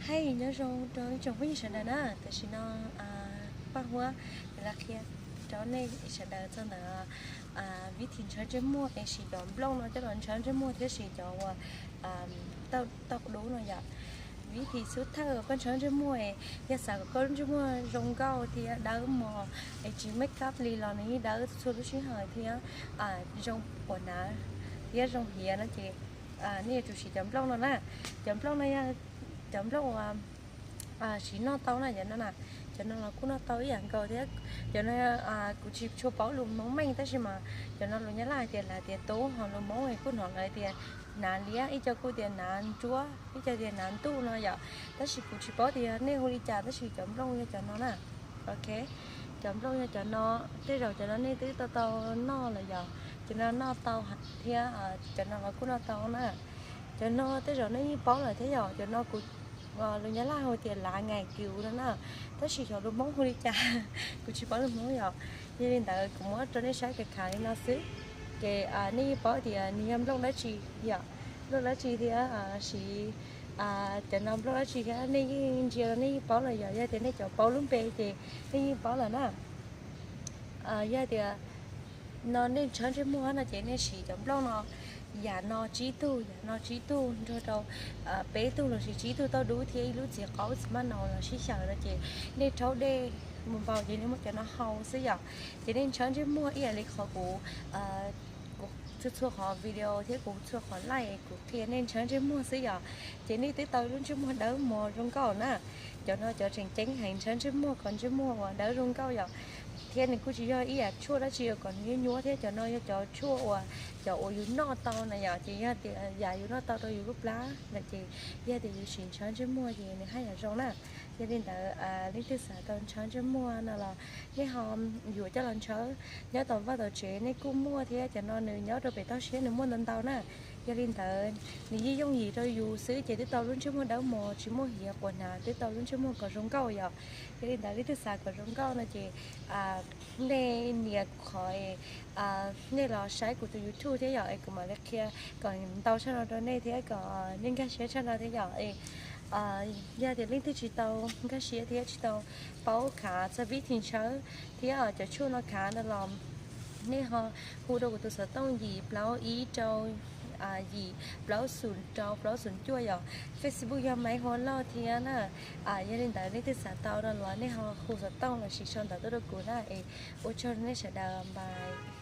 Hais nyob zoo rau ib tsoom phooj ywg sawv daws na, tam sim no Paj Huab yuav los qhia rau nej sawv daws txog ntawm vib thim ntshaw ntsej muag es siv cov nplooj no coj los ntshaw ntsej muag thiab siv cov uas tauj dub no yom. Vib thim xub thawj koj ntshaw ntsej muag es yog xav kom koj lub ntsej muag zoo nkauj thiab dawb mos es tsis make up li los nws yeej dawb txhua lub sij hawm thiab zoo quas hnav thiab zoo hiav no ces nej yuav tsum siv cov nplooj no na. Cov nplooj no yog cov nplooj uas siv noj tau na, cov no na, cov no los kuj noj tau ib yam nkaus thiab. Cov no kuv tsis tshua paub lus Hmoob meej tab sis mas cov no lus Nyab Laj hais tias lav tias tub, ho lus Hmoob kuj hnov lawv tias hnav liab, ib co kuj tias hnav ntsuab, ib co tias hnav ntuj no yom. Tab sis kuv tsis paub tias nej hu li cas tab sis cov nplooj yog cov no na. Ok, cov nplooj yog cov no, tej zaum cov no nej twb tau tau noj lawm yom. Cov no noj tau thiab cov no los kuj noj tau na. Cov no tej zaum nej yeej paub lawm thiab yom, cov no kuv lus Nyab Laj hu tias lav ngais kiv no na, tab sis xyov lus Hmoob hu li cas, kuv tsis paub lus Hmoob yom. Yog li ntawd kuv muab rau nej saib khav khav li no xwb, ces nej yeej paub tias nws yog nplooj dab tsi yom, nplooj dab tsi thiab siv cov no nplooj dab tsi thiab nej yeej ntsia los nej yeej paub lawm yom. Yog tias nej cov paub lub npe ces nej yeej paub lawm na. Yog tias no nej ntshaw ntsej muag no ces nej siv cov nplooj no, yam no tsib tug, yam no tsib tug, nrog rau peb tug los sis tsib tug tauj dub thiab ib lub txiv qaub txiv maj nau los sib xyaw no ces nej rhaub dej mus npaum ces nej muab cov no hau xwb yom. Ces nej ntshaw ntsej muag ib yam li qhov kuv, kuv txhua txhua qhov video thiab kuv txhua qhov live kuv qhia nej ntshaw ntsej muag xwb yom. Ces nej twb tau lub ntsej muag dawb mos zoo nkauj na. Cov no cov tseem ceeb heev, ntshaw ntsej muag kom ntsej muag uas dawb zoo nkauj yom. Thiab nws kuj tsis yog ib yam tshuaj dab tsi kom nws nyuaj nyuaj thiab, cov no yog cov tshuaj uas, cov uas yus noj tau na yom. Ces yog tias yam yus noj tau rau yus lub plab lawm ces yog tias yus siv ntshaw ntsej muag ces nws haj yam zoo na. Yog li ntawd leej twg xav tau ntshaw ntsej muag no los nej ho yuav coj los ntshaw nyob tom vaj tom tsev nej kuj muaj thiab, cov no nws nyob rau pem toj siab nws muaj ntau ntau na. Yog li ntawd nws yeej yooj yim rau yus xwb ces twb tau lub ntsej muag dawb mos tsis muaj hiav quas hnav, twb tau lub ntsej muag kom zoo nkauj yom. Yog li ntawd leej twg xav kom zoo nkauj no ces nej nias qhov, nej los saib kuv tus YouTube thiab yom, es kuv mam li qhia kom ntau tshaj no rau nej thiab kom nej nkag siab tshaj no thiab yom. Yog tias leej twg tsis tau nkag siab thiab tsis tau paub khav txog vib thim ntshaw thiab cov tshuaj no khav no los nej ho hu rau kuv tus xov tooj yim plaub ib rau yim plaub xoom rau plaub xoom cuaj yom. Facebook yog Maiv Hua Lauj thiab na. Yog li ntawd leej twg xav tau no los nej ho hu xov tooj los sis sau ntawv tuaj rau kuv na. Es ua tsaug nej sawv daws, bye.